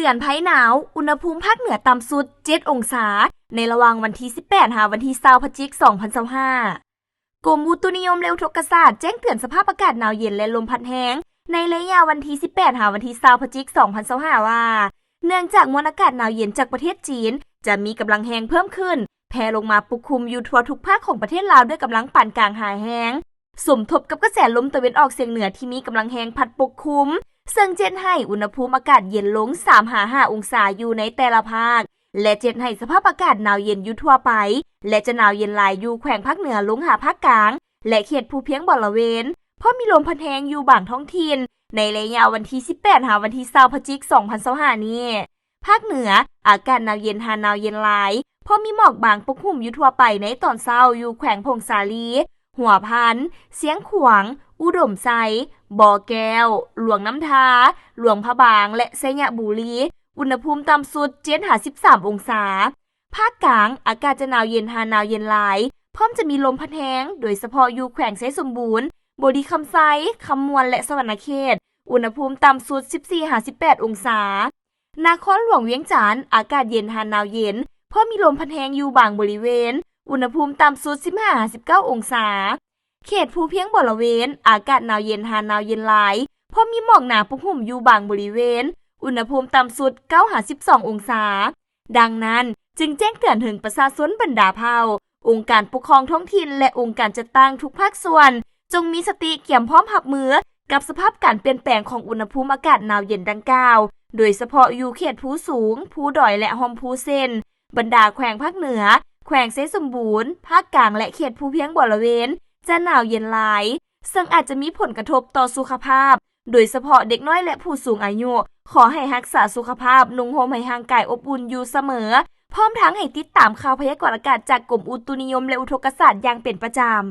ການພາຍໜາວ, ອຸນຫະພູມພາກເໜືອຕ່ຳສຸດເຈັດອົງສາ ໃນລະຫວ່າງວັນທີສິບແປດຫາວັນທີຊາວ ພະຈິກ ສອງພັນຊາວຫ້າ. ກົມອຸຕຸນິຍົມ ແລະ ອຸທົກກະສາດ ແຈ້ງເຕືອນສະພາບອາກາດໜາວເຢັນ ແລະ ລົມພັດແຮງ ໃນໄລຍະວັນທີສິບແປດຫາວັນທີຊາວ ພະຈິກ ສອງພັນຊາວຫ້າ ວ່າ ເນື່ອງຈາກມວນອາກາດໜາວເຢັນຈາກປະເທດຈີນ ຈະມີກຳລັງແຮງເພີ່ມຂຶ້ນ ແຜ່ລົງມາປົກຄຸມຢູ່ທົ່ວທຸກພາກຂອງປະເທດລາວ ດ້ວຍກຳລັງປານກາງຫາແຮງ ສົມທົບກັບກະແສລົມຕາເວັນອອກສຽງເໜືອທີ່ມີກຳລັງແຮງພັດປົກຄຸມ, ເຊິ່ງຈະເຮັດໃຫ້ອຸນຫະພູມອາກາດເຢັນລົງສາມຫາຫ້າອົງສາຢູ່ໃນແຕ່ລະພາກ ແລະ ຈະເຮັດໃຫ້ສະພາບອາກາດໜາວເຢັນຢູ່ທົ່ວໄປ ແລະ ຈະໜາວເຢັນຫຼາຍຢູ່ແຂວງພາກເໜືອລົງຫາພາກກາງ ແລະ ເຂດພູພຽງບໍລະເວນ, ເພາະມີລົມພັດແຮງຢູ່ບາງທ້ອງຖິ່ນ ໃນໄລຍະວັນທີສິບແປດຫາວັນທີຊາວ ພະຈິກ ສອງພັນຊາວຫ້ານີ້. ພາກເໜືອ, ອາກາດໜາວເຢັນຫາໜາວເຢັນຫຼາຍ, ເພາະມີໝອກບາງປົກຫຸ້ມຢູ່ທົ່ວໄປໃນຕອນເຊົ້າ ຢູ່ແຂວງຜົ້ງສາລີ, ຫົວພັນ, ຊຽງຂວາງ, ອຸດົມໄຊ, ບໍ່ແກ້ວ, ຫຼວງນ້ຳທາ, ຫຼວງພະບາງ ແລະ ໄຊຍະບູລີ, ອຸນຫະພູມຕ່ຳສຸດເຈັດຫາສິບສາມອົງສາ. ພາກກາງ, ອາກາດຈະໜາວເຢັນຫາໜາວເຢັນຫຼາຍ, ພ້ອມຈະມີລົມພັດແຮງ, ໂດຍສະເພາະຢູ່ແຂວງໄຊສົມບູນ, ບໍລິຄຳໄຊ, ຄຳມ່ວນ ແລະ ສະຫວັນນະເຂດ, ອຸນຫະພູມຕ່ຳສຸດສິບສີ່ຫາສິບແປດອົງສາ. ນະຄອນຫຼວງວຽງຈັນ, ອາກາດເຢັນຫາໜາວເຢັນ, ເພາະມີລົມພັດແຮງຢູ່ບາງບໍລິເວນ, ອຸນຫະພູມຕ່ຳສຸດສິບຫ້າຫາສິບເກົ້າອົງສາ. ເຂດພູພຽງບໍລະເວນ, ອາກາດໜາວເຢັນຫາໜາວເຢັນຫຼາຍ, ເພາະມີໝອກໜາປົກຫຸ້ມຢູ່ບາງບໍລິເວນ, ອຸນຫະພູມຕ່ຳສຸດເກົ້າຫາສິບສອງອົງສາ. ດັ່ງນັ້ນ, ຈຶ່ງແຈ້ງເຕືອນເຖິງປະຊາຊົນບັນດາເຜົ່າ, ອົງການປົກຄອງທ້ອງຖິ່ນ ແລະ ອົງການຈັດຕັ້ງທຸກພາກສ່ວນ, ຈົ່ງມີສະຕິກຽມພ້ອມຮັບມືກັບສະພາບການປ່ຽນແປງຂອງອຸນຫະພູມອາກາດໜາວເຢັນດັ່ງກ່າວ, ໂດຍສະເພາະຢູ່ເຂດພູສູງ, ພູດອຍ ແລະ ຮ່ອມພູ ເຊັ່ນ ບັນດາແຂວງພາກເໜືອ, ແຂວງໄຊສົມບູນ, ພາກກາງ ແລະ ເຂດພູພຽງບໍລະເວນ ຈະໜາວເຢັນຫຼາຍ, ເຊິ່ງອາດຈະມີຜົນກະທົບຕໍ່ສຸຂະພາບ, ໂດຍສະເພາະເດັກນ້ອຍ ແລະ ຜູ້ສູງອາຍຸ. ຂໍໃຫ້ຮັກສາສຸຂະພາບ, ນຸ່ງຫົ່ມໃຫ້ຮ່າງກາຍອົບອຸ່ນຢູ່ສະເໝີ, ພ້ອມທັງໃຫ້ຕິດຕາມຂ່າວພະຍາກອນອາກາດຈາກກົມອຸຕຸນິຍົມ ແລະ ອຸທົກກະສາດຢ່າງເປັນປະຈຳ.